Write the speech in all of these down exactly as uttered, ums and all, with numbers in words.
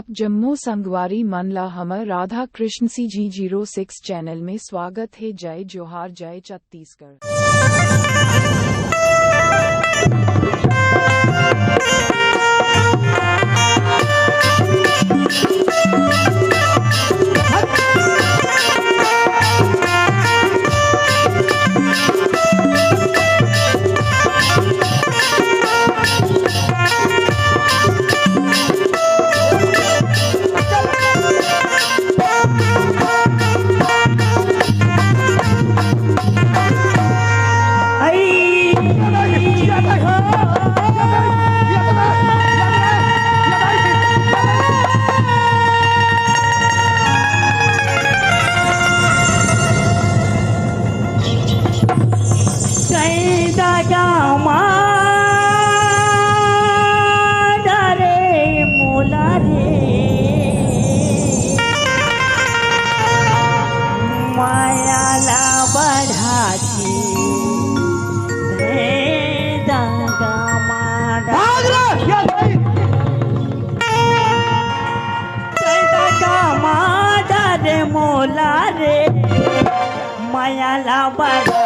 आप जम्मो संगवारी मन ला हमर Radha Krishna C G zero six channel में स्वागत हे। जय जोहार, जय छत्तीसगढ़। कैदा गामा डरे मोला रे, माया ला बढ़ाती कैदा गामा डरे। भाग रे! कैदा गामा डरे मोला रे, माया ला बढ़ा।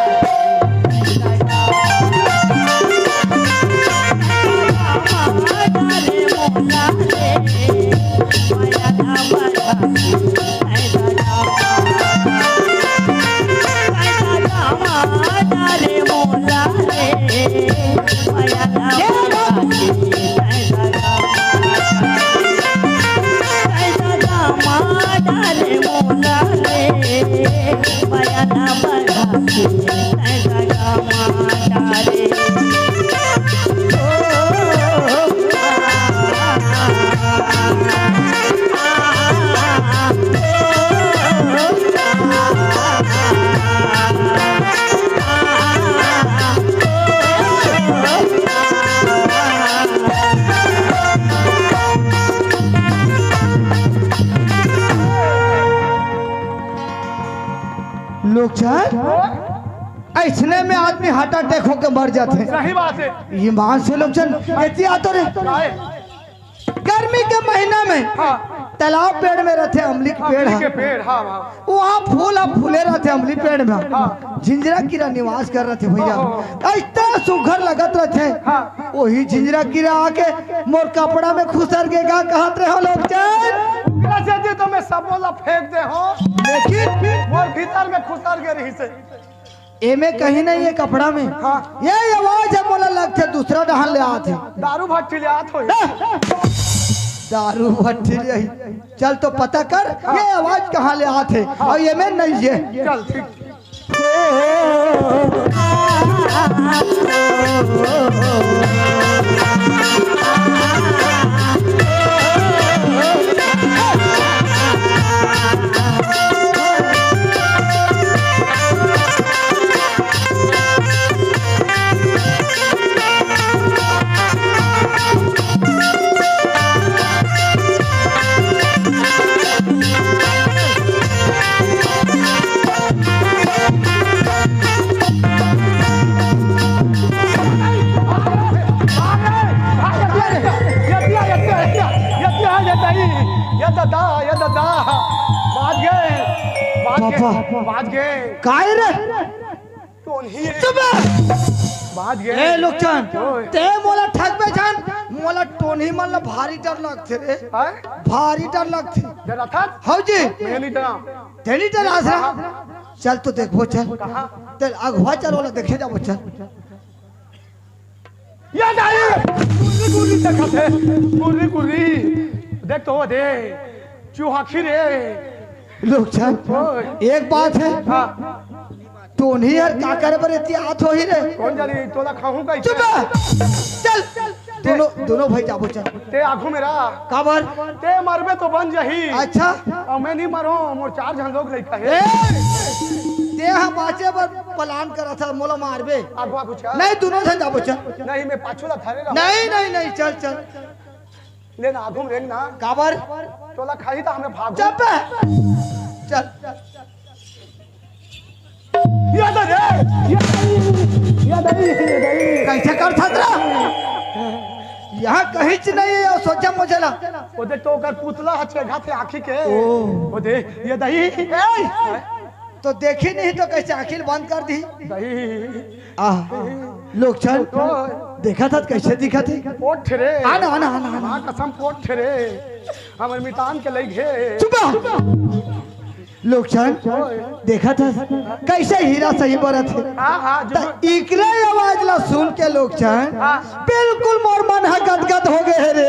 लोग जान, ऐसने में आदमी हार्ट अटैक होके मर जाथे। सही बात है। ये मान से लोग जान, एती आतो रे। काहे? गर्मी के महीना में हाँ। तालाब पेड़ में रथे, अमली के हाँ, पेड़ अमली है। के पेड़, हाँ, हाँ। वहाँ फूल अब फूले रथे अमली पेड़ में। हाँ। जिंजरा कीरा निवास कर रथे भैया। हाँ, हाँ, हाँ। इतना सुघर लगत रथे। हाँ। वही जिंजरा कीरा आके मोर कपड़ा में खुसर के का कहत रहे हो लोग जान? ओकरा से जे तो मैं सब बोला फेंक दे हो। लेकिन मोर भीतर में खुसर के रही से। एमे कहीं नहीं है कपड़ा में। हाँ। ये आवाज है मोला लगथे दूसरा डहान ले आत है। दारू भट्टी ले आत हो। ना। दारू भट्टी ले आई। चल तो पता कर, ये आवाज कहाँ ले आत है। हाँ। और ये में नहीं है। चल ठीक। ये दादा, ये दादा, बाज गे, बाज गे, पापा। बाज गे। काय रे? टोनही रे। चुप! बाज गे। ए, लोकचन, ओए। ते मोला ठगबे जान, मोला टोनही मन ला भारी डर लगथे रे। हैं? भारी डर लगथे। डरथस? हौ जी। मैं नहीं डरांव। ते नहीं डरस रे? हाँ। चल तो देखबो चल। कहाँ? चल अगवा चल, ओला देखे जाबो चल। ये दाई, गुर्री गुर्री देखत हे, गुर्री गुर्री। देख तो दे, चुहाखी रे। लोकचन, ओए। एक बात है। हाँ। टोनही हर का करे बर एती आत होही रे? कोन जानी, तोला खाहूं का चुप! चल, दोनों, दोनों भाई जाबो चल। ते आगू मेरा। काबर? ते मरबे तो बन जाही। अच्छा। अउ मैं नहीं मरों, मोर चार झन लोग लइका हे। ए! ते ह बाँचे बर प्लान करत हस, मोला मारबे। आगू, आगू चल। नहीं, दोनों झन जाबो चल। नहीं, मैं पाछू ला धरे रहूं। नहीं, नहीं, नहीं, चल, चल। ले ना, आगू में रेंग ना। काबर? तोला खाही त हमें भागू। चुप! चल। ये तो रे, ये नहीं, ये नहीं, ये नहीं। कैसे कर सकता? यहाँ कहीं च नहीं है, सोचा मुझे ला। वो देख तो ओकर पुतला ह छेघा थे आँखी के। ओ। वो दे, ये दही। ए! तो देखी नहीं तो कैसे आँखी बंद कर दी। दही। आह, लोकचन, ओए। देखा था कैसे दिखा थे? पोट रे। आना, आना, आना, आना। माँ कसम पोट रे। हमर मितान के लई घे। चुप रह। लोकचन, ओए। देखा था कैसे हीरा सही बरत है? हाँ, हाँ, त जरूर। इकरे आवाज ला सुन के लोकचन, हाँ। बिल्कुल मोर मन ह गदगद हो गए है रे।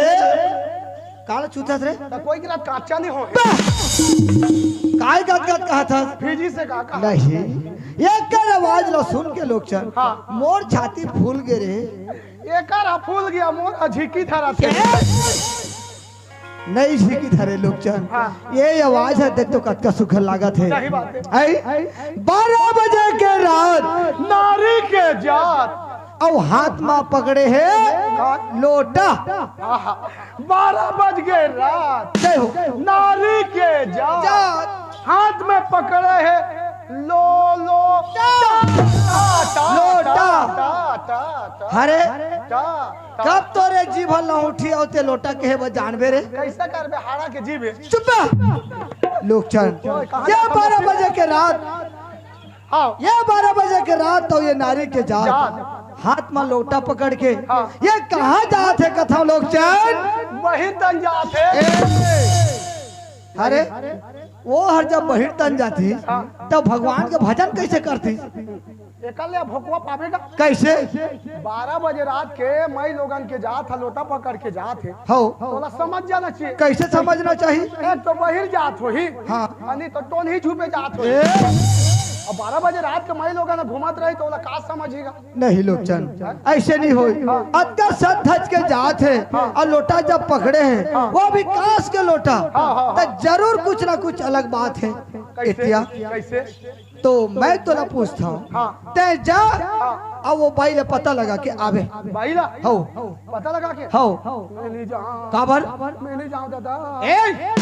काला चूथस रे? त कोई के रात काचा नहीं हो। बस! काय गदगद कहा था? फीजी से का कहा? नहीं। एकर आवाज ला सुन के लोकचन, हाँ। मोर छाती फूल गे रे। एकर ह फूल गया, मोर ह झिकी धरा थे। नहीं झिकी धरे लोकचन। हाँ। ये आवाज है, देख तो कतका सुघर लागत है। सही बात है। आई? बारह बजे के रात नारी के जात। अउ हाथ मा पकड़े हे हाँ। लोटा। आहा, बारह बज गए रात। जय हो। नारी के जात। जात। हाथ में पकड़े हे लो, लो, टा। टा, टा, लोटा। टा, टा, टा, टा। अरे, टा, टा। कब तोरे जीभ लहुठी अउ ते लोटा कहे बर जानबे रे? कैसे करबे हाड़ा के जीभ? चुप रह। लोकचन, ओए, कहाँ ये जाता बारह है? बजे के रात हाँ। ये बारह बजे के रात तो ये नारी के जात जात। हाथ मा लोटा पकड़ के हाँ। ये कहाँ जात हे कथा लोकचन? बहिर तन जात हे। ए, अरे वो हर जब बहिर तन जाती हाँ। तब भगवान के भजन कैसे करती? एकल ले भोकवा पावे का? कैसे? बारह बजे रात के माई लोगन के जात ह, लोटा पकड़ के जात हे। हो। तोला समझ जाना चाहिए। कैसे समझना चाहिए? एक तो बहिर जात होही, हाँ। अनी तो टोनही छुपे जात होही। ए। अब बारह बजे रात के माई लोगन घूमत रही तो ओला का समझेगा? नहीं लोकचन, ऐसे नहीं होई। हाँ। अतका सज धज के जात हे हाँ। अउ लोटा जब पकड़े हे, हाँ। वो भी कांस के लोटा, हाँ, हाँ, हाँ। त जरूर कुछ ना कुछ अलग बात हे। कैसे? इतिया। कैसे? तो मैं तोला पूछता हूँ, हाँ। तैं जा, हाँ। अब वो बाई ला पता लगा के आबे। बाई ला? हौ। पता लगा के? हौ। मैं नहीं जाऊँ। काबर? मैं नहीं जाऊँ दादा। ए,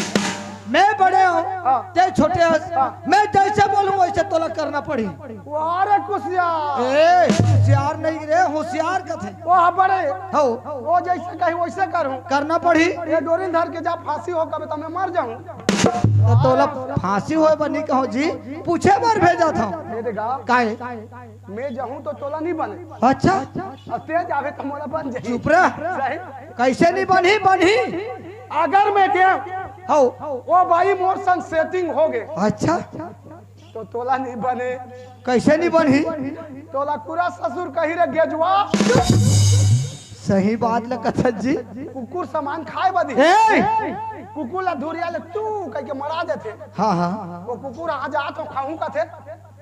मैं बड़े हूँ, हाँ। तैं छोटे हस। हाँ। मैं जैसे बोलूँ वैसे तोला करना पड़ी। वाह रे कुसियार। ए, कुसियार नहीं रे, होशियार कथे। वो हाँ बड़े। हौ। वो जैसे कही वैसे करूँ। करना पड़ी। ये डोरी धर के जा फांसी हो कबे तो मैं मर जाऊँ। त तोला फांसी होय बर नहीं कहूँ जी, पूछे बर भेजा था। ये देखा। काहे? मैं जाहूँ तो तोला नहीं बने। अच्छा। अउ तैं जाबे तो मोला बन जाही। चुप रह। सही। कैसे नहीं बनही, बनही। अगर मैं गया हौ। वो बाई मोर संग सेटिंग हो गए। अच्छा। तो तोला नहीं बने। कैसे नहीं बनही? तोला पूरा ससुर कही रे गेजुआ। सही बात ल कथस जी। कुकुर सामान खाए बदी। ए! कुकुर ला धुरिया ले तू कह के मरा देथे। हाँ, हाँ। वो कुकुर आ जा तो खाऊं कथे,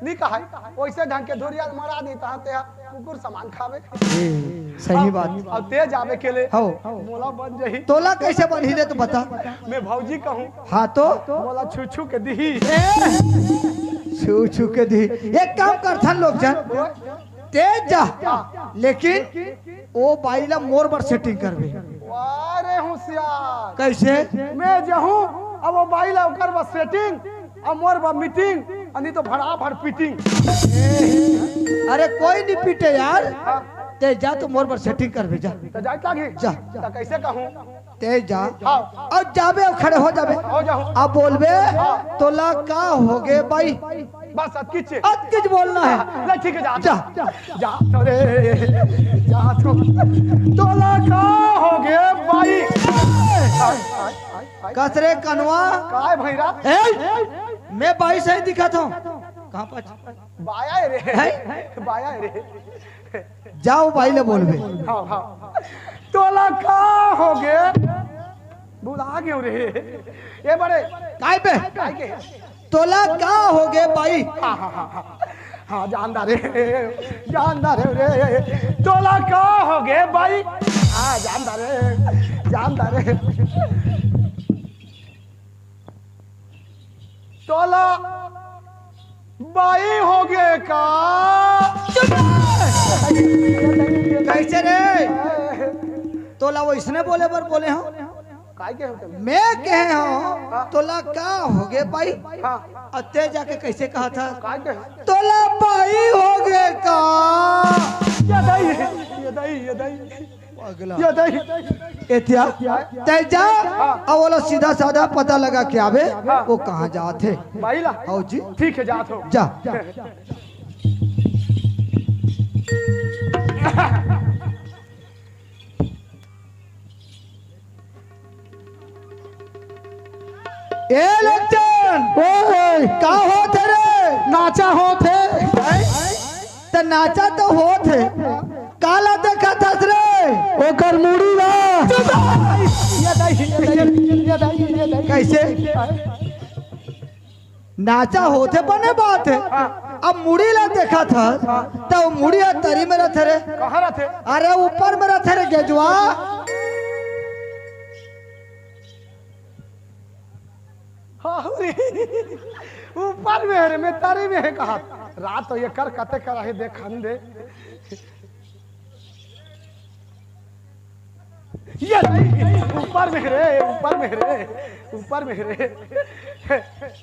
नहीं कहाई। वैसे ढंग के धुरिया ले मरा दी तहाँ ते कुकुर सामान खावे। ए, सही बात। अब ते जाबे के ले। हौ। मोला बन जाही। तोला कैसे बनही ले तू बता। मैं भौजी कहूँ। हाँ तो? मोला छू छू के दिही। ए, छू छू के दिही। एक काम करथन लोग जन। ते जा, लेकिन ओ बाई ला मोर बर सेटिंग करबे। वाह रे होशियार। कैसे? मैं जाहूँ, अब ओ बाई ला ओकर बर सेटिंग, अब मोर बर मीटिंग, अनी तो भड़ा भड़ पीटिंग। अरे कोई नहीं पीटे यार। हाँ। ते जा तो मोर बर सेटिंग करबे जा। तो जाए लागी? जा। तो कैसे कहूँ? ते जा। हाँ। अब जाबे, अब खड़े हो जाबे। हो जाओ। अब बोलबे, हाँ। तोला का होगे बाई? बस अतकिच। अतकिच बोलना है। ले ठीक है, जा। जा। जा तो रे, जा तो। तोला का होगे बाई? कस रे कनवा। काय भैरा? ए, मैं बाई सही दिखत हूँ। कहाँ पाछ? बाया है रे। हैं? बाया है रे। जाओ बाई ले बोलबे। हाँ, हाँ। तोला का होगे? भुला गयो रे। ए बड़े। काय पे? काय के? तोला का होगे बाई? हाँ, हाँ, हाँ, हाँ। हाँ, जानदा रे। जानदा रे, रे। तोला का होगे बाई? हाँ, जानदा रे। जानदा रे। तोला बाई होगे का? चुप! कैसे रे? तोला वैसने बोले बर बोले हँव? काय के होते? मैं कहे हँव, हाँ। तोला का होगे बाई? हाँ। अउ ते जाके कैसे कहा था? काय के? तोला बाई होगे का? ये दाई, ये दाई, ये दाई। पगला। ये दाई। एतिया, तैं जा, हाँ। अउ ओला सीधा साधा पता लगा के आबे, हाँ। वो कहाँ जात हे। भाई ला। हव जी। ठीक हे, जात हँव। जा। ए लक्षण, ओए, का होत हे रे? नाचा होत हे। त नाचा तो होत हे, काला देखत हस रे? ओकर मुड़ी ला। चुप! ये दाई, ये दाई, ये दाई, ये दाई। कइसे? नाचा होत हे, बने बात हे। हाँ। अब मुड़ी ला देखत हस, हाँ। त मुड़ी ह तरी में रथे रे। कहाँ रथे? अरे ऊपर में रथे रे गेजवा। हाँ, ऊपर में हे रे, मैं तरी में हे कहा। रात तो ये कर कते कर हे, देखन दे। ये नहीं, ऊपर में रे, ऊपर में रे, ऊपर में रे।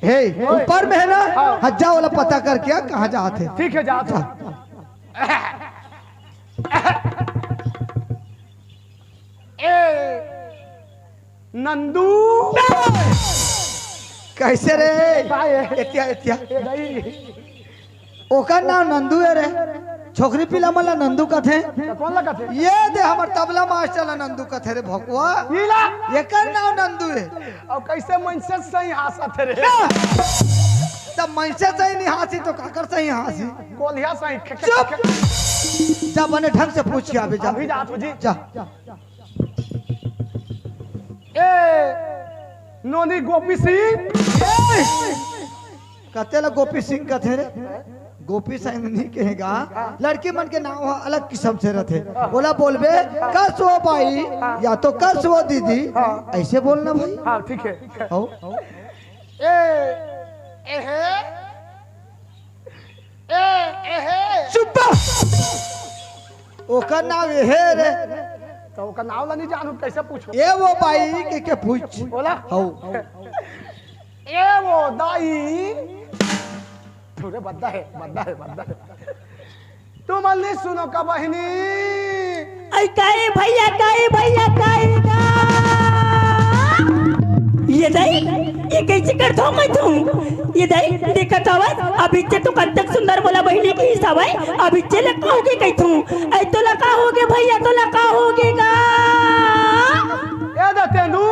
हे, ओए। ऊपर में हे ना? हाँ। हट जा, ओला पता करके आ, कहाँ जात हे? ठीक हे, जात हँव। ए, नंदू। कइसे रे? का हे? एतिया, एतिया। ए, नहीं। ओकर नाव नंदू हे रे। छोकरी पिला मन ला नंदू कथे। त कोन ला कथे? ये दे हमर तबला मास्टर ला नंदू कथे रे भकुआ। ई ला? एकर नाव नंदू हे। अउ कइसे मनसे सही हाँसत हे रे? त मनसे सही नइ हाँसी त काकर सही हाँसी? कोलिहा सही। चुप! जा बने ढंग से पूछ के आबे जा। अभी जात हँव जी। जा। ए, नोनी गोपी सिंह। ए! कते ला गोपी सिंह कथे रे? गोपी सिंह नइ कहे गा। लड़की मन के नाव ह अलग किसम से रथे। ओला बोलबे, "कस वो बाई?" या तो "कस वो दीदी?" हाँ। अइसे बोलना भाई। हाँ, ठीक हे। हव। ए, एहे, ए, एहे। चुप! ओकर नाव एहे रे। त ओकर नाव ला नइ जानहूँ, कइसे पूछहूँ? ए वो बाई कहिके पूछ। बोला। हव। ए वो दाई। थोरे बद्दा हे, बद्दा हे, बद्दा हे। तुमन नइ सुनव का बहिनी? अई काई भइया, काई भइया, काई गा? ये दाई, ये कइसे करथँव मैं तुम? ये दाई, देखत हवस, अभी से तो कतक सुंदर मोला बहिनी कहिस हवय, अभी से ला का होगे कहिथँव? अई तोला का होगे भइया, तोला का होगे गा? ए दा तेंदू।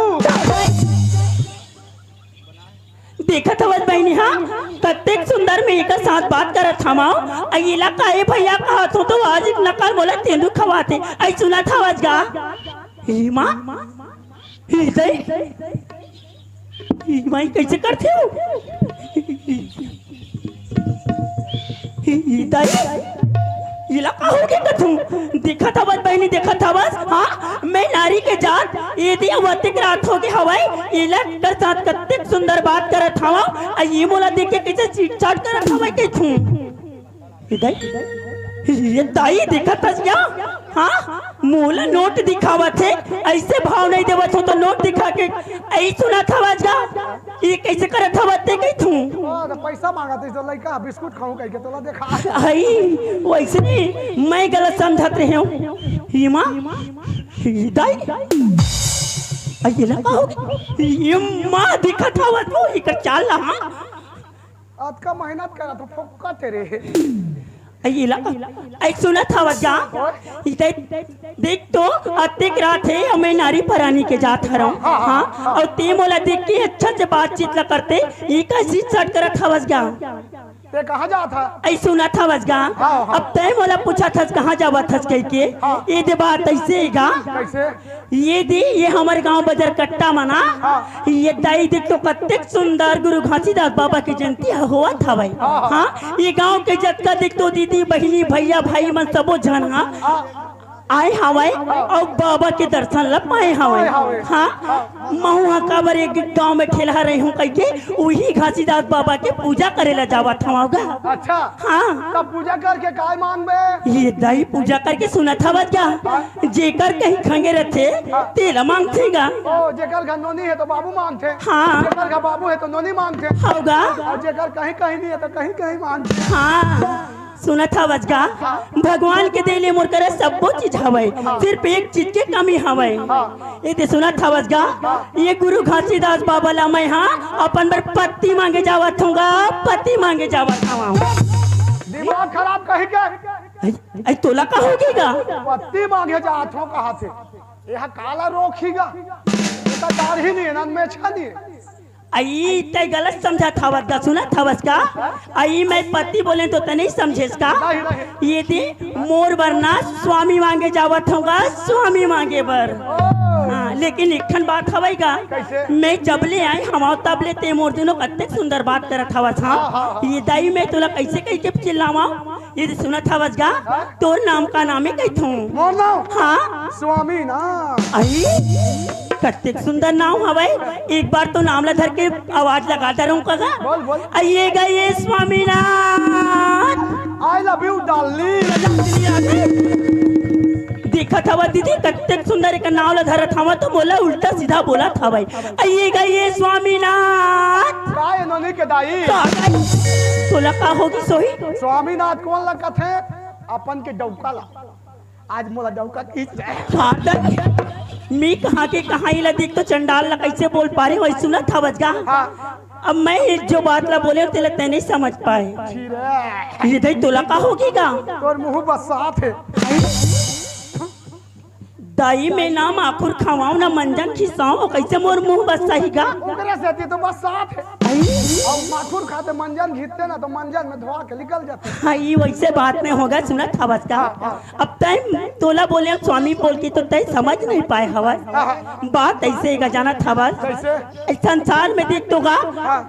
देखत हवस बहिनी, हाँ, कतेक सुंदर मैं एकर साथ बात करत हवँव। अई एला काहे भइया कहत हँव, त आज नकल मोला तेंदू खवाथे। अई सुनत हवस गा? हे माँ, हे दाई, हे माँ, कइसे करथे वो? हे दाई, एला का होगे कथँव? देखत हवस बहिनी, देखत हवस, हाँ, मैं नारी के जात, ये दे अउ अतेक रात होगे हवय, एला कर साथ कतेक सुंदर बात करत हवँव, अई ये मोला देख के कइसे चीट चाट करत हवय कहिथँव। ये दाई, ये दाई देखत हस या? हाँ, मोला नोट दिखावत हे, अइसे भाव नइ देवत हँव त नोट दिखा के, अई सुनत हवस गा? ये कइसे करत हवस ते कहिथँव? ओ, त पइसा मांगत हे, त लइका बिस्कुट खाहूँ कहिके तोला देखा। अई, वइसने मैं गलत समझत रहेंव। हे माँ, हे दाई, अई एला का होगे? ये माँ देखत हवस वो, एकर चाल ला, हाँ? अतका मेहनत करत हँव, फोकट रे। अई एला, अई सुनत हवस गा? ओए। ई दे, देख तो, अतेक रात हे, अउ मैं नारी परानी के जात हरँव। हाँ, हाँ, हाँ, हाँ। अउ ते मोला देख के अच्छा से बातचीत ला करते, ये का चीट चाट करत हवस गा? ते कहाँ जात हस? अई सुनत हवस गा? हाँ, हाँ। अब ते मोला पूछत हस, कहाँ जावत हस कहिके? हाँ। ये दे बात अइसे हे गा। कइसे? ये दे, ये हमर गाँव बजरकट्टा म ना, हाँ। ये दाई देख तो कतेक सुंदर गुरु घासीदास बाबा के जयंती ह होवत हवय। हाँ, हाँ। हाँ, ये गाँव के जतका देख तो दीदी, बहिनी, भइया, भाई मन सबो झन ह हाँ। आए हवय अउ बाबा के दर्शन ल पाए हवय। पाए हवय। हाँ, हाँ। महूँ ह काबर एक गाँव में ठेलहा रहे हँव कहिके उही घासीदास बाबा के पूजा करे ल जावत हवँव गा। अच्छा। हाँ। त पूजा करके काय मांगबे? ये दाई पूजा करके सुनत हवस गा? हाँ। जेकर कहीं खंगे रथे, हाँ। तेला मांगथे गा। ओ, जेकर घर नोनी हे त बाबू मांगथे। हाँ। जेकर घर बाबू हे त नोनी मांगथे। हव गा। अउ जेकर कहीं कहीं नइ हे त कहीं कहीं मांगथे। हाँ। सुनत हवस गा, भगवान के दे ले मोर करा सब्बो चीज हवय, सिर्फ एक चीज के कमी हवय। ये दे सुनत हवस गा, ये गुरु घासीदास बाबा ला मैं हा अपन बर पत्ती मांगे जावत हूँ गा, पत्ती मांगे जावत हूँ। दिमाग खराब कही के। अई तोला का होगे गा? पत्ती मांगे जात हो कहा थे। यह काला रोक ही गा। ये तो दाढ़ी नहीं है ना, मेछा नहीं है। अई तै गलत समझत हवस गा, सुनत हवस का? अई मैं पत्ती बोले तो तै नहीं समझेस का? ये दे मोर बर ना स्वामी मांगे जावत हूँ गा, स्वामी मांगे बर। हाँ, लेकिन एक ठन बात हवय गा, कैसे? मैं जब ले आई हमाओ तब ले ते मोर दिनों कत्तेक सुंदर बात करत हवस। हाँ, ये दाई मैं तोला कैसे कह के चिल्लावा? ये दे सुनत हवस गा, तोर नाम का नाम है कहथूं। मोर नाम हाँ, स्वामी ना। अई कत्तेक सुंदर नाम हवय। एक बार तो नाम ला धर के आवाज लगा दे रहूं का गा। बोल, बोल। आइए गा ये Swaminath. I love you darling। देखत हवा दीदी, कत्तेक सुंदर एक नाम ला धरत हवा तो मोला उल्टा सीधा बोलत हवय। आइए गा ये स्वामीनाथ। काय नोनी के दाई? का गा? तोला का होगी सोही? स्वामीनाथ कौन ला कथे? अपन के डौका ला। आज मोला डौका खींच जाए। फादर, मी कहाँ के कहाँ इला देख तो चंडाल ला कैसे बोल पा रहे हो? सुनत हवस गा। हाँ। अब मैं एक जो बात ला बोले तेला तै नहीं समझ पाए। छी रे। ये दई तोला का होगी गा? तोर मुंह बसात है। दाई मैं ना माखुर खवाऊं ना मंजन खिसाऊं, कैसे मोर मुंह बसाही गा? ओकरे से तो बसात है। और माखुर खाते मंजन घिसते ना तो मंजन में धोआ के निकल जाते। हाँ, ये वैसे बात नहीं होगा, सुनत हवस का। अब तै तोला बोले स्वामी बोल के तो तै समझ नहीं पाए हवस। बात ऐसे ही गा, जानत हवस। कैसे? इस संसार में देख तो गा, हाँ।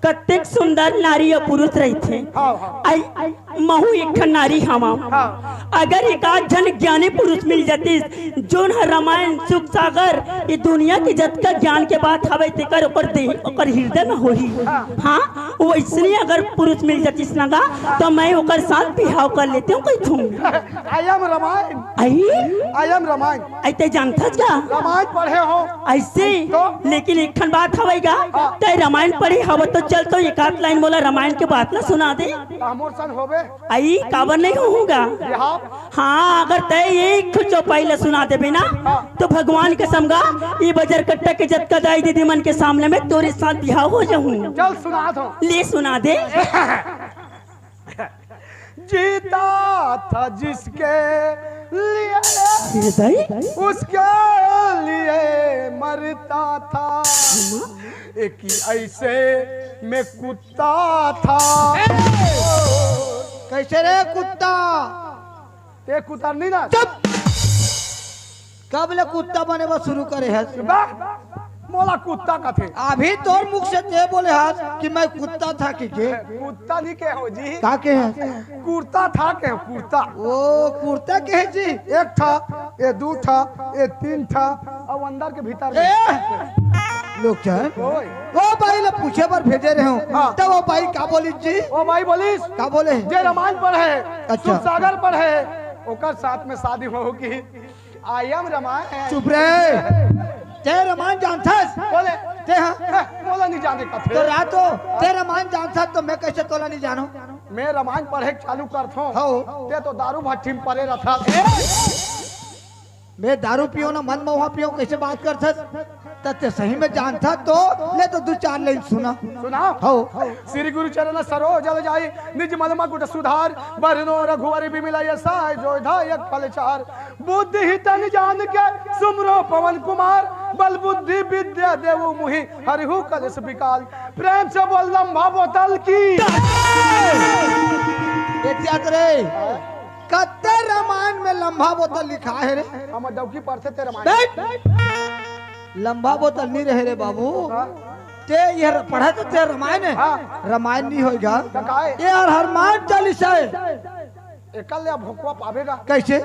कत्तेक सुंदर नारी और पुरुष रहिथे। हाँ, हाँ। आई महू एक ठन नारी हवा। हाँ। अगर एक आध झन ज्ञानी पुरुष मिल जातिस, जोन ह रामायण, सुख सागर, ये दुनिया के जतका ज्ञान के बात हवे, तेकर ओकर देह, ओकर हृदय में होही। हाँ, वैसने अगर पुरुष मिल जातिस ना गा, तो मैं ओकर साथ बिहाव कर लेते हूँ, कहथूँ। I am Ramayana. I, I am Ramayana. आई तै जानथस का? रामायण पढ़े हो? ऐसे, तो? लेकिन एक ठन बात हवे गा, तै रामायण पढ़े हव तो चल तो एक आध लाइन मोला रामायण के बात ना सुना दे। तो हमर सन होबे? आई, काबर नहीं होहूँगा? बिहाव? हाँ, अगर तै एक ठो चौपाई ला सुना देबे ना, तो भगवान कसम गा, ये बजर कट्टा के जतका दाई दीदी मन के सामने में तोरे साथ बिहाव हो जाऊँ। चल सुना दो। ले सुना दे। जीता था जिसके लिए, ये दाई, उसके लिए मरता था। एक ही ऐसे में कुत्ता था। कैसे रे कुत्ता? ते कुत्ता नहीं ना। चुप। कब ले कुत्ता बने बर शुरू करे हस? बा, मोला कुत्ता कथे। अभी तोर मुख से ते बोले हस कि मैं कुत्ता था कि के? कुत्ता नहीं के हो जी। का के हस? कुर्ता था के हो, कुर्ता। ओ कुर्ता के है जी। एक था, ये दू था, ये तीन था, और अंदर के भीतर में। ए! लोग चन। ओए, ओ भाई ले पूछे बर भेजे रहे हूँ। हाँ। तब वो भाई का बोली जी? ओ भाई बोलिस, का बोले? जे रामायण पढ़े, अच्छा। सुख सागर पढ़े, ओकर साथ में शादी होगी। I am Ramayana. चुप रे। ते रामायण जानथस? बोले, ते हाँ। "हे, मोला नहीं जाने का तो थे।" रातो, ते रामायण जानथस तो मैं कैसे तोला नहीं जानूं? मैं रामायण पढ़े चालू करथों। हौ। ते तो दारू भट्टी में पड़े रहता। मैं दारू पियो ना, मद महुआ पियो, कैसे बात करथस? त ते सही में जानथस तो ले तो दू चार लाइन सुना। सुनाओ। हौ। श्री गुरु चरण सरोज जल जाई, निज मल मकुट सुधार, बरनो रघुवर बिमल यश, जो धायक फल चार। बुद्धि ही तन जान के सुमरो पवन कुमार, बल बुद्धि विद्या देवु मुहि हरिहु कलश विकाल। प्रेम से बोल लंबा बोतल की। ये क्या करे? कत्ते रामायण में लंबा बोतल लिखा है रे? हम डौकी पढ़ते थे रामायण। बैठ। लंबा बोतल नहीं रहे रे बाबू। ते ये पढ़ा तो ते रामायण है। हाँ। रामायण नहीं होएगा। तो का है? ये यार हनुमान चालीसा है। एकल ले भोकवा पावेगा। कैसे?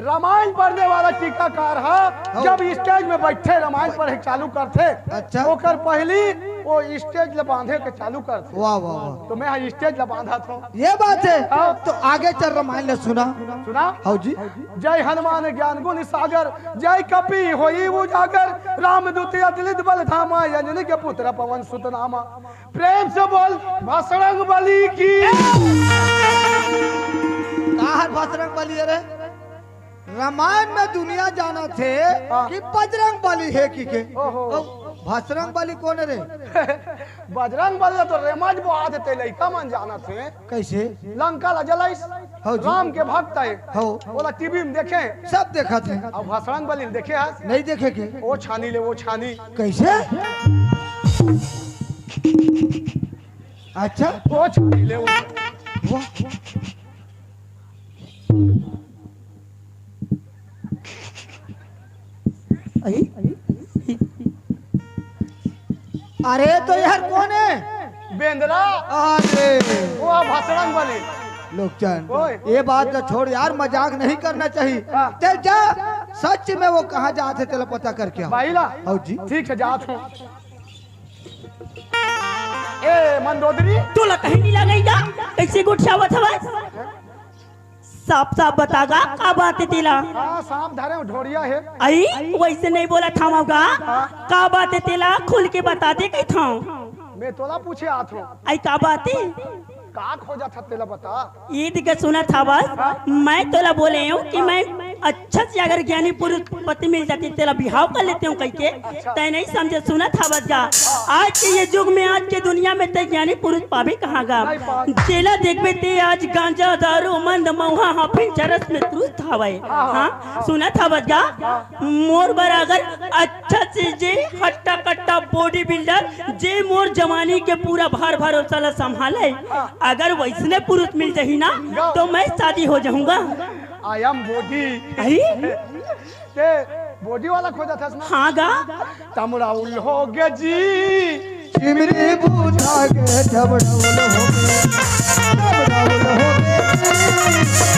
रामायण पढ़ने वाला टीकाकार है, जब स्टेज में बैठे रामायण पढ़े चालू करते, अच्छा। ओकर पहली वो स्टेज ले बांधे के चालू करते। वाह, वाह, वाह। तो मैं यहाँ स्टेज ले बांधा था। ये बात है। हाँ। तो आगे चल रामायण ले सुना। सुना? हौ जी। जय हनुमान ज्ञान गुण सागर, जय कपि होई उजागर, रामदूत अतुलित बल धामा, अंजनी के पुत्र पवन सुत नामा। प्रेम से बोल बजरंग बली की। काहर भसरंग बली हे रे? रामायण में दुनिया जानत हे हाँ। कि बजरंग बली हे कि के। ओहो। अउ भसरंग बली कोन रे? बजरंग बली तो रेमज बोआथे, लइका मन जानत हे। कइसे? लंका ला जलाइस, हौ जी। राम के भक्त हे। हौ। ओला टीवी में देखे। सब देखत हे। अउ भसरंग बली देखे हस? नइ देखे के। ओ छानी ले, ओ छानी। कइसे? अच्छा। ओ छानी ले, ओ। वाह। अरे, अरे, तो यार कोन हे? बेंदरा। अरे। ओ भसरंग बली। लोकचन, ओए। ये बात तो छोड़ यार, मजाक नहीं करना चाहिए। हाँ। ते जा, सच में वो कहाँ जात हे, तेला पता करके आओ। बाई ला? आओ जी। ठीक हे, जात हूँ। ए, मंदोदरी। तोला कहीं नहीं लगेगा, कइसे गोठियावत हवस? साफ साफ बता गा, का बात हे तेला? हाँ, सांप धरे हूँ, ढोड़िया हे। अई, वइसे नहीं बोलत हवं गा। हाँ। का बात हे तेला? खुल के बता दे कहिथंव। मैं तोला पूछे आत हूँ। अई, का बात हे? का खोजत हस तेला बता। ये दिखे सुनत हवस, हाँ? मैं तोला बोले हूँ कि मैं अच्छा से अगर ज्ञानी पुरुष पति मिल जाती, तेला बिहाव कर लेते हूँ कहिके। अच्छा। तैं नहीं समझे, सुनत हवस गा। आज के ये युग में, आज के दुनिया में तैं ज्ञानी पुरुष पाबे कहाँ गा? नहीं पाबे। जेला देखबे ते आज गांजा, दारू, मंद, मउहा, हाफिन, चरस में तुरुस्त हवय। हाँ, हाँ, हाँ, हाँ। सुनत हवस गा? हाँ। मोर बर अगर अच्छा से जे हट्टा कट्टा body builder, जे मोर जवानी के पूरा भार भरोसा ला संभाले, हाँ। अगर वइसने पुरुष मिल जाही ना, गा। तो मैं शादी हो जाहूँगा। I am body। अई? ते body वाला खोजत हस ना? हाँ गा। तमड़ाउल होगे जी। चिमनी बूझा के तमड़ाउल होगे। तमड़ाउल होगे जी।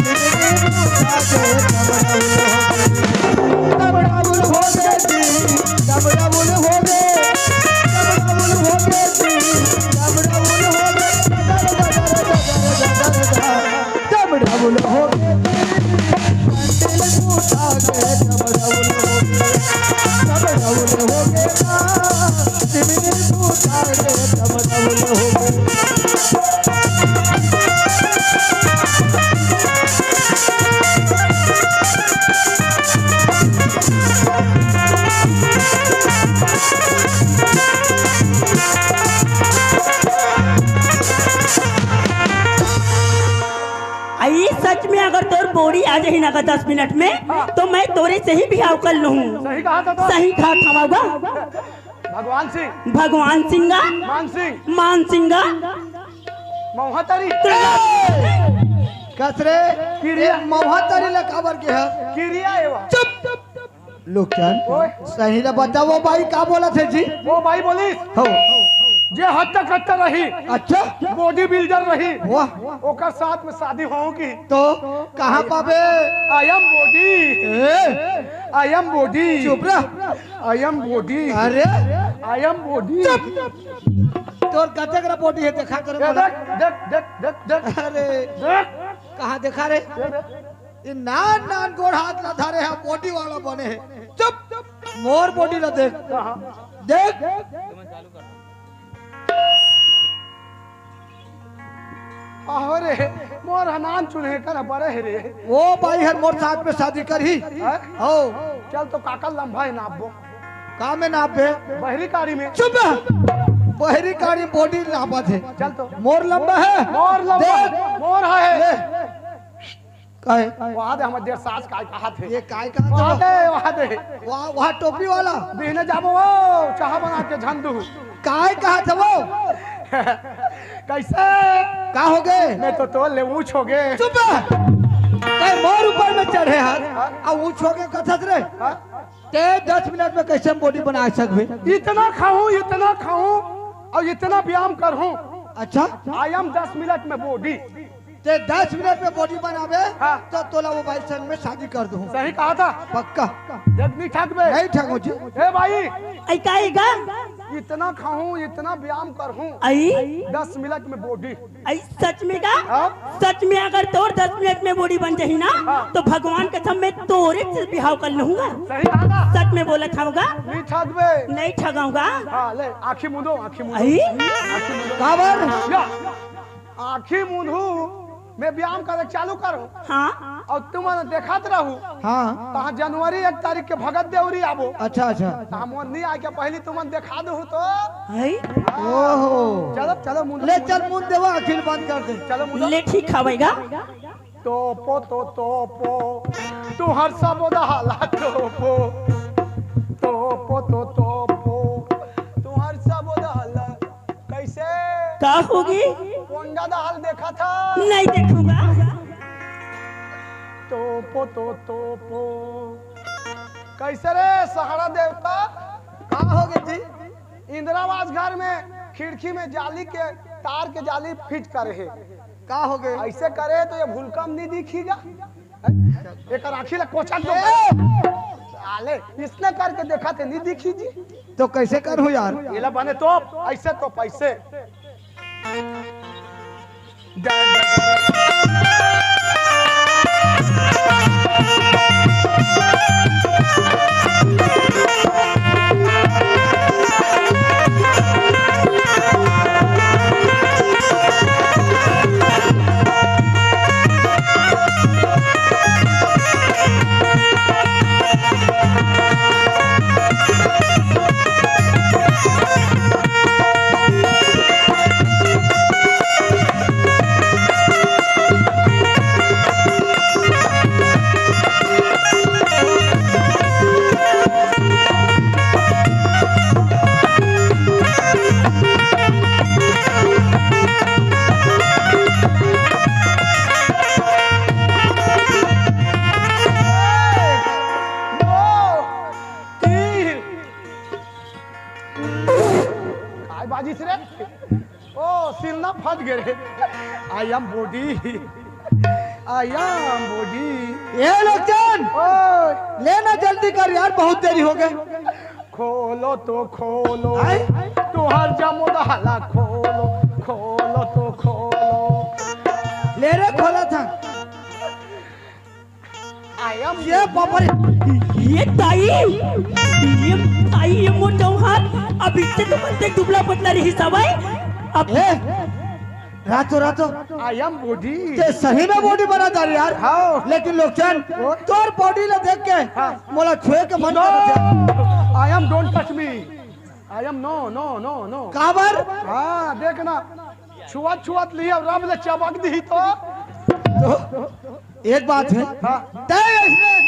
चिमनी बूझा के तमड़ाउल होगे। तमड़ाउल होगे जी। तमड़ाउल होगे। तमड़ाउल होगे जी। तमड़ाउल होगे। डम डम हो गे, डम डम हो गे, डम डम हो गे, डम डम हो गे ना, सिमनी तू तारे, डम डम हो गे। अई सच में अगर तोर बोड़ी आ जाही ना का दस मिनट में, हाँ। तो मैं तोरे से ही बिहाव कर लूँ। सही कहा था तो। सही कहा था बाबा। भगवान सिंह। भगवान सिंह का। मान सिंह। मान सिंह का। मौहतरी। कस रे, किरिया। ए, मौहतरी ला काबर के है? किरिया एवा। चुप। लोकचन, ओए। सही ला बता, वो बाई का बोलत हे जी? वो बाई बोलिस, हो। जे हट्टा कट्टा रही, अच्छा। Body builder रही, वाह। ओकर साथ में शादी होगी। तो कहाँ पाबे? I am body। A? I am body। चुप रह। I am body। अरे। I am body। चुप। तोर कतेक रा body हे, देखा करे ए, मोला। देख, देख, देख, देख, देख। अरे। देख। कहाँ देखा रे? ये देख। ये नान नान गोड़ हाथ ला धरे हे, body वाला बने हे। चुप, मोर body ला देख। हाँ। देख। आहो रे, मोर हनान चुने कर बड़े हे रे। वो बाई हर मोर साथ में शादी करही। हैं? हो। चल तो काका लंबा हे नापबो। का में नापबे? बहरी काड़ी में। चुप। बहरी काड़ी body नापत हे। चल तो। मोर लंबा हे। मोर लंबा हे। देख। मोर हे। ले। काहे? वहाँ दे हमर देर सास काय कहा थे। ये काय कहा वहाँ थे? दे, वहाँ दे। वहाँ, वहाँ टोपी वाला। बिहने जाबो वो, चाह बना के झंडू। काय कहा थे वो? कैसे? का हो गए? मैं तो तोल ले ऊँच हो गए। चुप। तै मोर ऊपर में चढ़े हाथ, हाँ? अब ऊँच हो गए कथस रे। हाँ? ते दस मिनट में कैसे हम body बना सकबे? इतना खाऊं, इतना खाऊं और इतना व्यायाम करहूं। अच्छा? I am दस मिनट में body। ते दस मिनट में body बनाबे, हाँ। तो तोला वो बाई संग में शादी कर दूं। सही कहा था। पक्का। जग नहीं ठगबे। नहीं ठगो जी। ए भाई। ऐ काहे गा? इतना खाऊं, इतना व्यायाम करहूं। आई? दस मिनट में body। अई सच में का? हाँ? सच में अगर तोर दस मिनट में body बन जाही ना, हाँ। तो भगवान कसम मैं तोरे से बिहाव कर लूंगा। सही कहा ना? सच में बोलत हवं गा। नहीं ठगबे। नहीं ठगाऊंगा। हाँ, ले, आँखी मूंदो, आँखी मूंदो। अई? आँखी मूंदो। काबर? या, आँखी मूंदू। मैं व्यायाम करे चालू करूँ। हाँ। अउ तुमन देखत रहू। हाँ। तहाँ जनवरी एक तारीख के भगत देवरी आबो। अच्छा, अच्छा। तहाँ मोर नहीं आके पहली तुमन देखा दू तो। है? ओहो। चलो, चलो, मुंह ले, चल, मुंह देवा, अखिल बंद कर दे। चलो, मुंह ले, ठीक हवैगा। तोपो तो तोपो, तुहर सबो दहला तोपो। तोपो तो तोपो, तुहर सबो दहला। कैसे? का होगे? पोंडा दहल देखा था? नहीं देखूंगा। तोपो तो तोपो। कैसे रे सहारा देवता? का होगे जी? इंदिरा आवास घर में खिड़की में जाली के, तार के जाली फिट करे हे। का होगे? ऐसे करे तो ये भूलकम नहीं दिखीगा। एकर आँखी ला कोचक दो। साले, इसने करके देखा थे, नहीं दिखी जी। तो कैसे करूँ यार? ये ला बने तो, ऐसे तो पैसे। काय बाजिस रे? ओ, सिलना फट गे रे। I am body, I am body। ए लोचन, ओए। लेना जल्दी कर यार, बहुत देरी हो गई। खोलो तो खोलो, आय? तुहार जमो दहला खोलो, खोलो तो खोलो। ले रे, खोला था। I am ये बाबा रे, ये ताई, ये ताई, ये मोटो हाथ, अभी से तो बनते दुबला पतला रही सवाई। अब ए, रातो, रातो। I am body। ते सही में बॉडी बना डारी यार। हाँ। लेकिन लोचन, तोर बॉडी ला देख के हाँ। मोला छुए के मन करत हे। I am, don't touch me। I am no, no, no, no। काबर? हाँ, देखना, छुआत छुआत लिया, रब ले चबक दी तो। तो एक बात है, हाँ। तय इसने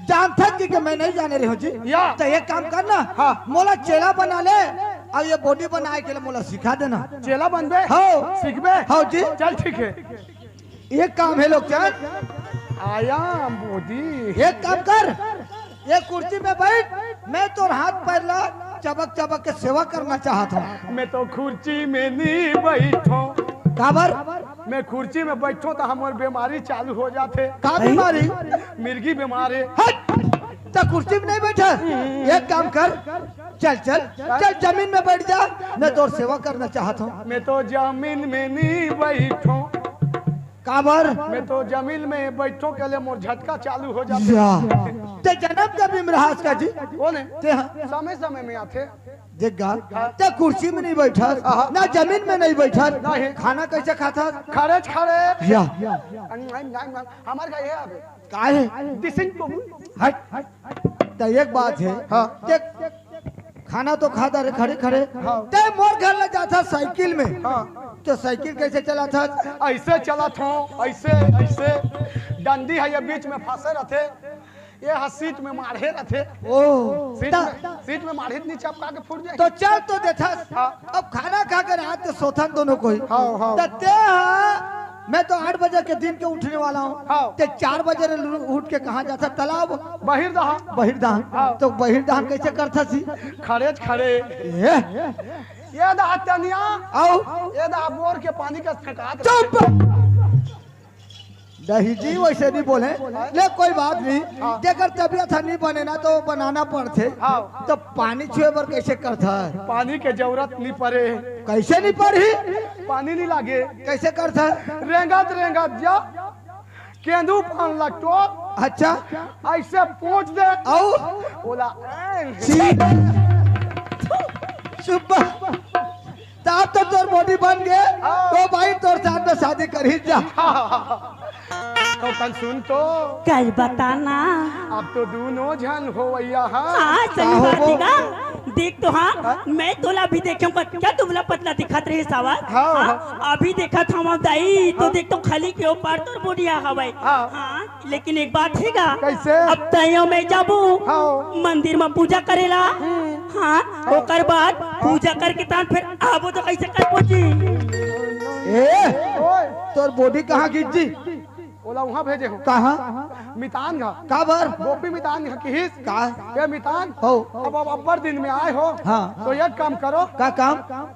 जानथस कि, कि मैं नहीं जाने रही हूँ जी। या। तो एक काम करना, हाँ। मोला चेला बना ले, अउ ये बॉडी बनाए के लिए मोला सिखा देना। चेला बनबे? हाँ। सीखबे? हाँ जी। चल ठीक है। एक काम है लोचन। I am body। एक काम कर, ये कुर्सी में बैठ, मैं तोर हाथ पैर ला चबक चबक के सेवा करना चाहत हूँ। मैं तो कुर्सी में नहीं बैठो। काबर? मैं कुर्सी में बैठो तो हमर बीमारी चालू हो जाथे। का बीमारी? मिर्गी बीमारी। हट! त कुर्सी में नहीं बैठा? एक काम कर, चल, चल, चल जमीन में बैठ जा, मैं तोर सेवा करना चाहत हूँ। मैं तो जमीन में नहीं बैठो। काबर? मैं तो जमीन में बैठो के लिए मोर झटका चालू हो जाथे। या। ते जन्म के बीमार हस का जी? कौन है? ते हाँ। समय समय में आथे। देख गा, हाँ। ते कुर्सी में नहीं बैठा, हाँ। ना जमीन में नहीं बैठा, नहीं। खाना कैसे खाता? खड़े खड़े। या। हमारे का ये आवे। का है? दिसिंग को। हट, हट। तो एक बात है। हाँ। ते खाना तो खाता रे खड़े खड़े। हाँ। ते मोर घर ले जाता साइकिल में। हाँ। तो साइकिल कैसे चलाथा? ऐसे चलाथो, ऐसे, ऐसे। डंडी है ये बीच में फंसे रहते। ये ह सीट में माढ़े रथे। ओ, सीट त में, सीट में माढ़े नहीं चपका के फूट जाए। तो चल तो देथस। हाँ। अब खाना खा के रात के सोथन दोनों कोई। हाँ, हाँ। त ते ह, मैं तो आठ बजे के दिन के उठने वाला हूँ। हाँ। ते चार बजे रे लु-, उठ के कहाँ जाथा? तालाब। बहिर दहा। बहिर दहा। हाँ। तो बहिर दहा कैसे करथस ही? खड़े खड़े। ए? ये दहा तनिया। आओ। ये दहा बोर के पानी का फेंकात रहे। चुप। नहीं जी, वैसे नहीं बोले। ले, कोई बात नहीं। हाँ। जेकर तबीयत ह नहीं बने ना, तो बनाना पड़थे। हाँ। तो पानी छुए बर कैसे करथा? पानी के जरूरत नहीं पड़े। कैसे नहीं पड़ही? पानी नहीं लागे। कैसे करथा? रेंगत रेंगत जा, केंदू पान ला टोर। अच्छा। ऐसे पहुंच दे। आओ। बोला, "ए।" छी। सुबह। त अब तो तोर body बन गे, हाँ। तो भाई तोर साथ में शादी करही जा। तो कन सुन तो। कई बताना। अब तो दूनों झन होवइया हा। हाँ, सही का बात होबो? हे गा। देख तो हाँ, हाँ? मैं तोला अभी देखे हूँ, क्या दुबला पतला दिखत रहे सावा? हाँ, हाँ? हाँ। अभी देखत हूँ दाई, तो हाँ। देख तो खाली के ऊपर तोर body हवय। हाँ। हाँ, लेकिन एक बात हे गा। कइसे? अब तैयो मैं जाबो हाँ। मंदिर में पूजा करेला। हम्म। हाँ, हाँ। ओकर बाद हाँ। पूजा करके तान फिर आबो तो कइसे करबो जी? ए, ओए। तोर body कहाँ गिस जी? ओला उहाँ भेजे हो। कहाँ? मितान घा। काबर? गोपी मितान घा किहिस। का? ए मितान, हो। अब, अब अब्बड़ दिन में आए हो। हाँ। तो एक काम करो। का काम?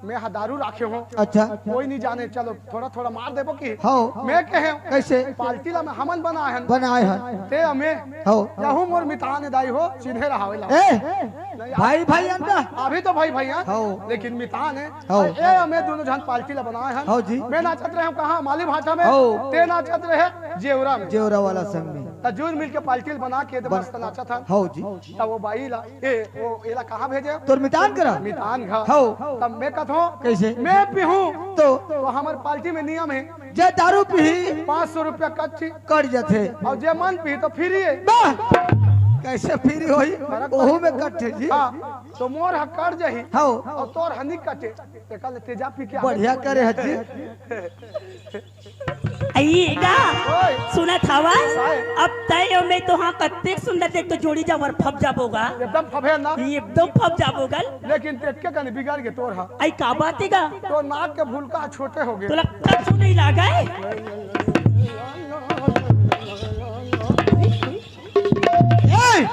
मैं हा दारू राखे हो। अच्छा। कोई नहीं जाने, चलो थोड़ा थोड़ा मार देबो कि। हो। मैं कहे। कइसे? पार्टी ला मैं हमन बनाए हन। बनाए हन। ते हमें। हो। यहू मोर मितान हे दाई हो, चिन्हे रहावे ला। ए, नहीं, भाई, भाई अंदर। अभी तो भाई, भाई हैं। हो। लेकिन मितान हे। हो। ए, हमें दूनों झन पार्टी ला बनाए हन। हो जी। मैं नाचत रहे हूँ कहाँ? माली भाटा में। हो। ते नाचत रहे जेवरा में। जेवरा वाला संग में। त जुर मिल के पार्टी ला बना के बन- मस्त नाचत हन। हो जी। त वो बाई ला, ए, वो एला कहाँ भेजे? तोर मितान करा? मितान घा। हो। तब मैं कहत हूँ, कइसे? मैं पीहूँ। तो? तो हमर पार्टी में नियम हे। जे दारू पीही। पाँच सौ रुपया कट्ठी। कट जाथे। अउ जे मन पीही तो free हे। बा! कइसे free होही? फरक ओहू में कट्ठे जी। हाँ, तो मोर हा कट जाही। हो। अउ तोर हा नी कटे। तेकर ले तेजा पी के आगे बढ़िया करे हस जी। अई गा, ओए। सुनत हवस? काय? अब तैं अउ मैं तो हाँ कतेक सुंदर देख तो जोड़ी जबर फप जाबो गा। एकदम फबे ना। एकदम फप जाबो गा। लेकिन देख के कनी बिगड़ गे तोर हा। अई का बात हे गा? तोर नाक के भुलका छोटे हो गे। तोला कछु नहीं लागे? ए,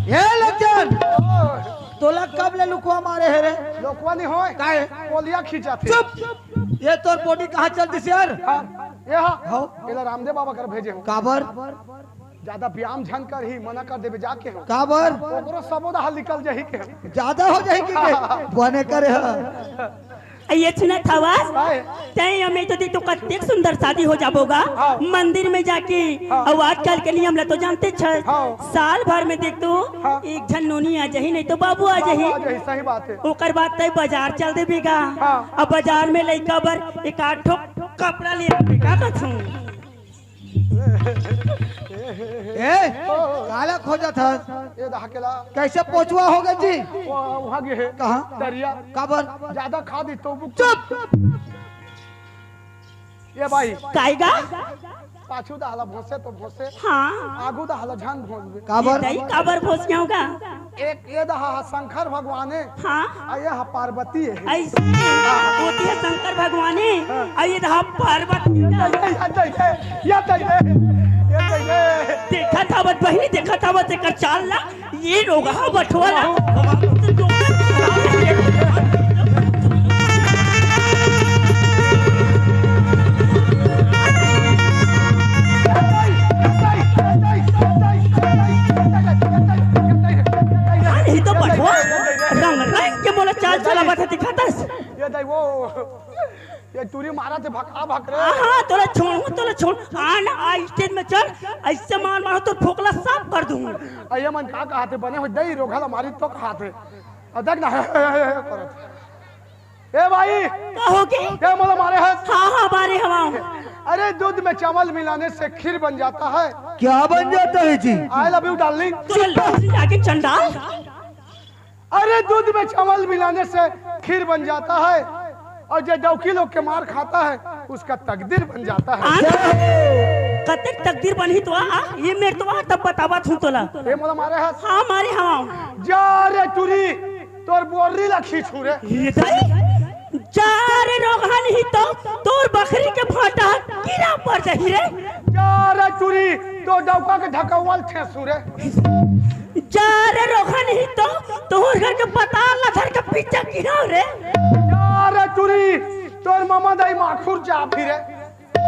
ए लज्जन, तोला कब ले लुकवा मारे हे रे? लुकवा नहीं होय। काहे? पोलिया खींचा थे। चुप। ये तोर body कहाँ चल दिस यार? हाँ, ये हाँ। हो। एला रामदेव बाबा कर भेजे हो। काबर? ज्यादा व्यायाम झन करही, मना कर देबे जाके हो। काबर? ओकरो सबो दहा निकल जाही के। ज्यादा हो जाही के, के? बने करे ह। ये सुनत हवस? काय? तैं अउ मैं तो देख तो कतेक सुंदर शादी हो जाबो गा। हाँ। मंदिर में जाके। हाँ। अउ आजकल के नियम ला तो जानते छस। हाँ। साल भर में देख तो हाँ। एक झन नोनी आ जाही, नहीं तो बाबू आ बाबू जाही। आ जाही, सही बात हे। ओकर बाद तैं बाजार चल देबे गा। हाँ। अब बाजार में लइका बर एक आध ठो कपड़ा ले आबे गा कछु। ए, काला खोजत हस? ये दहा केला। कइसे पोचवा हो गे जी? वो वहाँ गे हे। कहाँ? तरिया। काबर? ज्यादा खा दी तो बुक। चुप। ये भाई। काय गा? पाछू दहा ला भोंसे तो भोंसे। हाँ। आगू दहा ला झन भोंसबे। काबर? ये दई काबर भोंसियाव गा? एक ये दहा ह शंकर भगवान हे, हाँ। अउ ये ह पार्वती हे। अइसे, ओती ह शंकर भगवान हे, हाँ। अउ ये दहा पार्वती हे। ये, ये, ये, ये, ये, ये, ये। देखत हवस बहिनी, देखत हवस एकर चाल ला, ये रोगहा बठवा ला। अरे, ही तो बठवा रंग रंग के मोला चाल चलावत हे, दिखत हस? ये दाई वो, ये टूरी मारत हे भका भक रे। हाँ, हाँ, तोला छोड़हूँ, तोला छोड़। आ ना, आ stage में चढ़, अइसे मार मारहूँ, तोर फोकला साफ कर दूँ। अइया मन का कहत हे, बने हो दई रोगहा ला मारी तो कहत हे। अउ देख ना, हे, हे, हे, हे, करत। ए भाई, का हो गे? ते मोला मारे हस? हाँ, हाँ, मारे हवंव। अरे, दूध में चावल मिलाने से खीर बन जाता है। क्या बन जाता है जी? I love you, darling। तोला लौंजी लागे चंडाल। अरे, दूध में चावल मिलाने से खीर बन जाता है, और जो डौकी लोग के मार खाता है, उसका तकदीर बन जाता है। आ ना, कतेक तकदीर बनही तो आ, आ, ये मेर तो आ, तब बतावत हूँ तोला। ए मोला मारे हस? हाँ, मारे हवंव। जा रे टूरी, तोर बोर्री ला खींचहूँ रे। ये दाई, जा रे रोगहा नहीं तो तोर बखरी के भाटा कीरा पर जाही रे। जा रे टूरी, तोर डौका के ढकौवा ल ठेसहूँ रे। जा रे रोगहा नहीं तो तोर घर के पताल ला धर के पीछा कीरा रे। जा रे टूरी, तोर ममा दाई माखुर चाबही रे।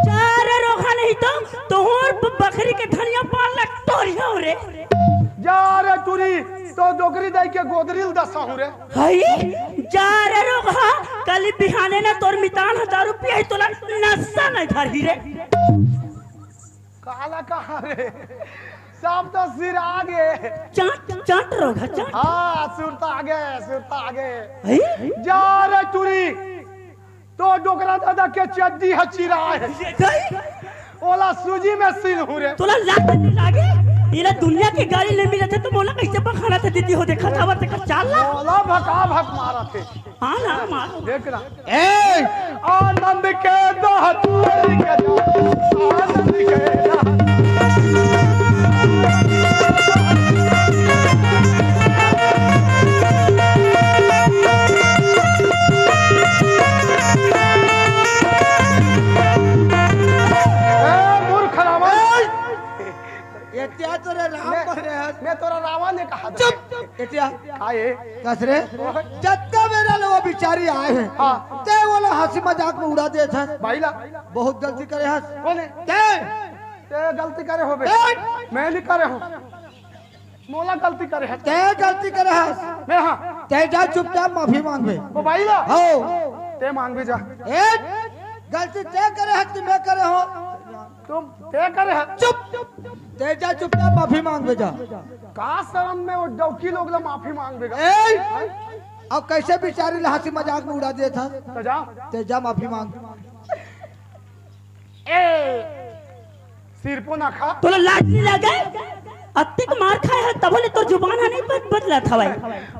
जा रे रोगहा नहीं तो तोर ब-, बखरी के धनिया पान ला टोरिहूँ रे। जा रे टूरी, तोर डोकरी दाई के गोदरी ल दसहूँ रे। हई, जा रे रोगहा, काली बिहाने ना तोर मितान ह दारू पियाही, तोला नशा नहीं धरही रे। काला कहाँ रे? सब तो सिरा गे। चाट, चाट रोग है, चाट। हाँ, सुरता आगे, सुरता आगे। हैं? जा रे टुरी, तो डोकरा दादा के चड्डी ह चिरा हे। ये गई? ओला सूजी में सील हूँ रे। तोला लाज नहीं लागे? एला दुनिया के गाली ले मिलत हे, तो मोला कैसे पखानत हे दीदी हो? देखत हवस, देखत चाल ला। ओला भका भक मारत हे। हाँ ना, मारो। देख ना। ए! आनंद के दहतुरी के दहत, आनंद के दहत। ए, मूर्ख रावण। एतिया तोरे राम मैं, बने हस। मैं तोरा रावण ने कहा था। चुप। एतिया। आए। कस रे? जतका बेरा ले वो बिचारी आए हे। हाँ। ते ओला हंसी मजाक में उड़ा देत हस। भाई ला। बहुत गलती करे हस। कौन है? ते। ते गलती करे होबे। ते। मैं नहीं करे हूँ। मोला गलती करे हस। ते गलती करे हस। मैं हाँ। ते जा चुपचाप माफी मांगबे। वो भाई ला। हो। ते मांगबे जा। ए, गलती ते करे हस कि मैं करे हूँ? तुम ते करे हस। चुप। ते जा चुपचाप माफी मांगबे जा। का शरम में वो डौकी लोग ला माफी मांगबे गा? ए! अब कैसे बिचारी ला हंसी मजाक में उड़ा देत हस? तो जा। ते जा माफी मांग। ए, सिरपो ना खा। तोला लाज नहीं लगे? अतेक मार खाए हे, तभो ले तोर जुबान ह नहीं बद-, बदलत हवय।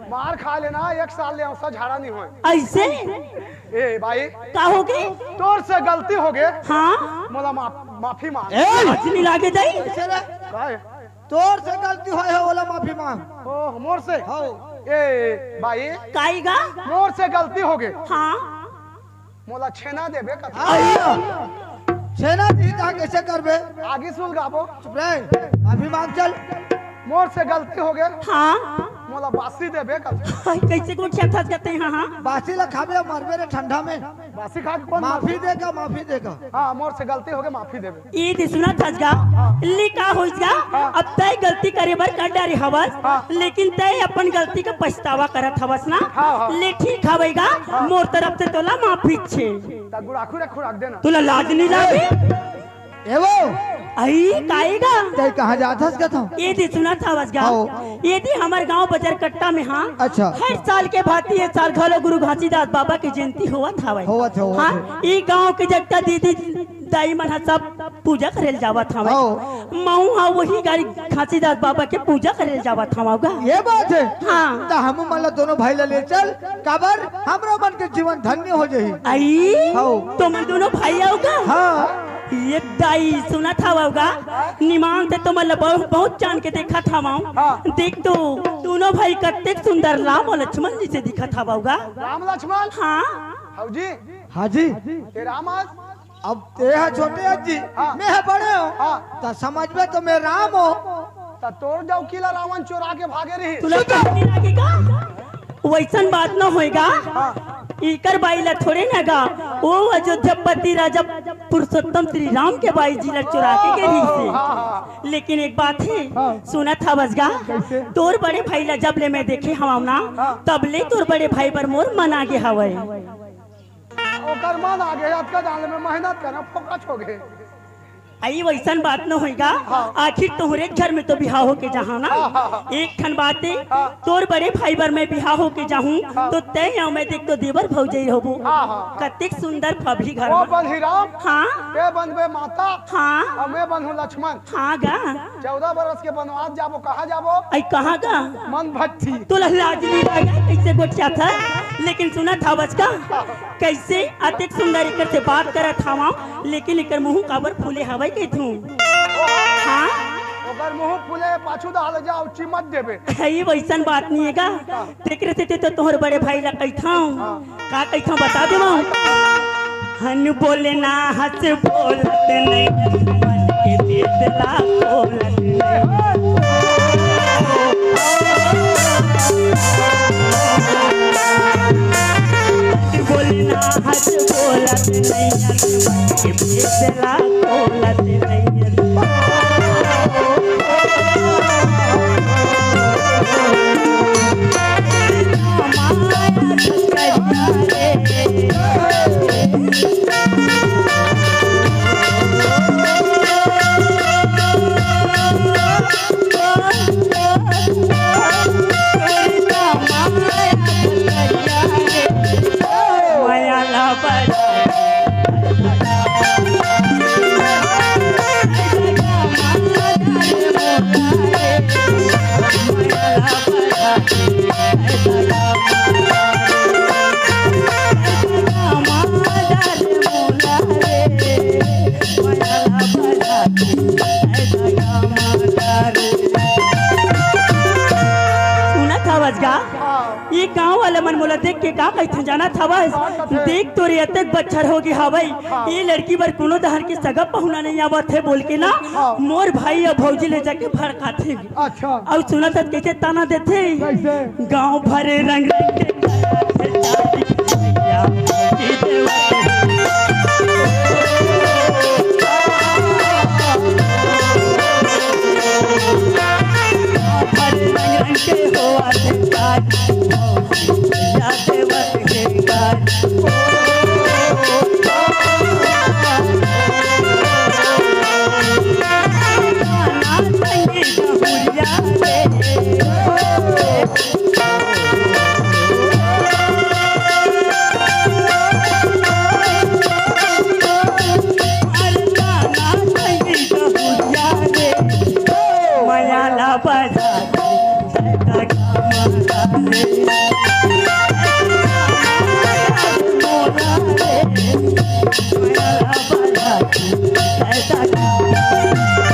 मार खा लेना, एक साल ले औसा झाड़ा नहीं होए। ऐसे? ए भाई। का होगे? तोर से गलती होगे। हाँ। मोला माफ-, माफी मांग। ए! लाज नहीं लागे दाई? का है? तोर से गलती होए हे, ओला माफी मांग। ओह, मोर से? हाँ। ए भाई। काई गा? मोर से गलती होगे। हाँ। मोला छेना देबे कथे। हाँ। छेना दी ता कैसे करबे? आगी सुलगाबो। चुप रहे, माफी मांग चल। मोर से गलती होगे। हाँ। मोला बासी देबे कथे। हाय, कैसे गोठियाथस कथे, हाँ, हाँ। बासी ला खाबे, मरबे रे ठंडा में। बासी खा के कौन माफी मरथे? देगा, माफी देगा। हाँ, मोर से गलती होगे, माफी देबे। ए दे सुनत हस गा, हाँ। ले का होइस गा? हाँ। अब तय गलती करे बर कर डारे हवस, हाँ। लेकिन तय अपन गलती का पछतावा करत हवस ना? हाँ, हाँ। ले ठीक हवय गा, हाँ। मोर तरफ से तोला माफी छे। त गुड़ाखू रे खुराक देना। तोला लाज नहीं लागे? ए वो। आई, काई गा? तय कहाँ जात हस कथो? ए दे सुनत हवस गा। हाँ। ए दे हमर गांव बजरकट्टा में हाँ। अच्छा। हर साल के भांति ए साल घलो गुरु घासीदास बाबा के जयंती होवत हवय। होवत हे, होवत हाँ, हे। ई गांव के जगता दीदी दाई मन ह सब पूजा करे ल जावत हवय। हाँ। महू ह वही गाड़ी घासीदास बाबा के पूजा करे ल जावत हवं गा। ये बात हे। हाँ। त हम मन ला दोनों भाई ला ले चल, काबर हमरो मन के जीवन धन्य हो जाही। आई, हाँ। तो मन दोनों भाई आव गा? हाँ। ये दाई सुनत हवव गा, निमान से तो मन ला बहुत, बहुत जान के देखत हवं। हाँ। देख तो दोनों भाई कतेक सुंदर राम और लक्ष्मण जी से दिखत हवव गा। राम लक्ष्मण? हाँ। हौजी। हाँ जी। ते राम हस? अब ते ह छोटे हस जी, हाँ। मैं ह बड़े हूँ। हाँ। त समझबे तो मैं राम हूँ। त तोर डौकी ला रावण चोरा के भागे रही। तुला चुप। कब नहीं लागे गा? वैसन बात न होय गा। हाँ। इकर बाई ला थोड़े न गा। वो अयोध्यापति राजा पुरुषोत्तम श्री राम के बाई जी ला चोरा के गे रही से। हाँ, हाँ। लेकिन एक बात हे, हाँ। सुनत हवस गा? कैसे? तोर बड़े भाई ला जब ले मैं देखे हवं ना, हाँ। तब ले तोर बड़े भाई बर मोर मन आगे हवय। ओकर मन आगे, अतका जान ले मैं मेहनत करना फोकट हो गए। आई वैसन बात न होय गा। हाँ। आखिर तोहरे घर में तो बिहाव होके जहाँ ना। हाँ, हाँ, हाँ। एक ठन बात हे, हाँ। तोर बड़े भाई बर मैं बिहाव होके जाहूँ, हाँ। तो तय अउ मैं देख तो देवर भौजाई होबो। हाँ, हाँ, हाँ। कतेक सुंदर पबही घर वो में। बनही राम, हाँ। ते बनबे माता, हाँ। अउ मैं बनहूँ लक्ष्मण। हाँ गा। चौदह बरस के बनवास जाबो, कहाँ जाबो? आई कहाँ गा? मन भट्ठी। तोला लाज नहीं लागे, कैसे गोठियाथस? लेकिन सुनत हवस का? कैसे अतेक सुंदर एकर से बात करत हवं, लेकिन एकर मुंह काबर फूले हवय कहिथूं? हाँ? ओकर मुंह फूले, पाछू डाल जाओ, चिमट देबे। ई वैसन बात नहीं हे गा। तेकरे सेती तो तोहर बड़े भाई ला कहिथंव। हाँ। का कहिथंव बता देवंव। हन बोले ना हंस बोलत नहीं, मन के बेदला बोलत नहीं। बोले ना हंस बोलत नहीं, मन के बेदला बोलत नहीं। सुनत हवस गा? ये गांव वाले मन मोला देख के का कहिथे जानत हवस? का कहिथे? देख तोरे अतेक बच्छर हो गे हवय, हाँ। ये लड़की बर कोनो डहर के सगा पहुना नहीं आवत हे बोल के ना, हाँ। मोर भाई अउ भौजी ले जाके भड़काथे। अच्छा। अउ सुनत हस कइसे ताना देथे? कइसे? गांव भरे रंग रंग के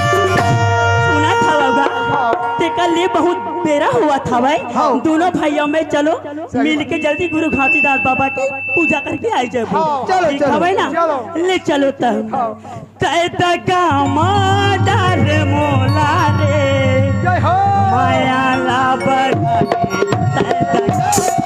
सुनत हवव गा? तेकर ले बहुत बेरा होवत हवय। हाँ। दोनों भाई अउ मैं चलो सही मिल बात। के जल्दी गुरु घासीदास बाबा के पूजा करके आई जाबो। हाँ। चलो, ठीक चलो, हवय ना? चलो। ले चलो तब। हाँ। तै दगा मा डार मोला रे, जय हो। माया ला बढ़ा के तै दगा मोला रे,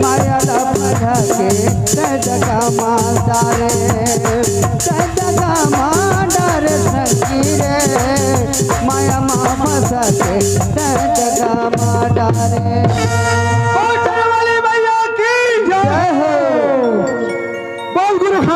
माया ला बढ़ा के तै दगा मा डार रे।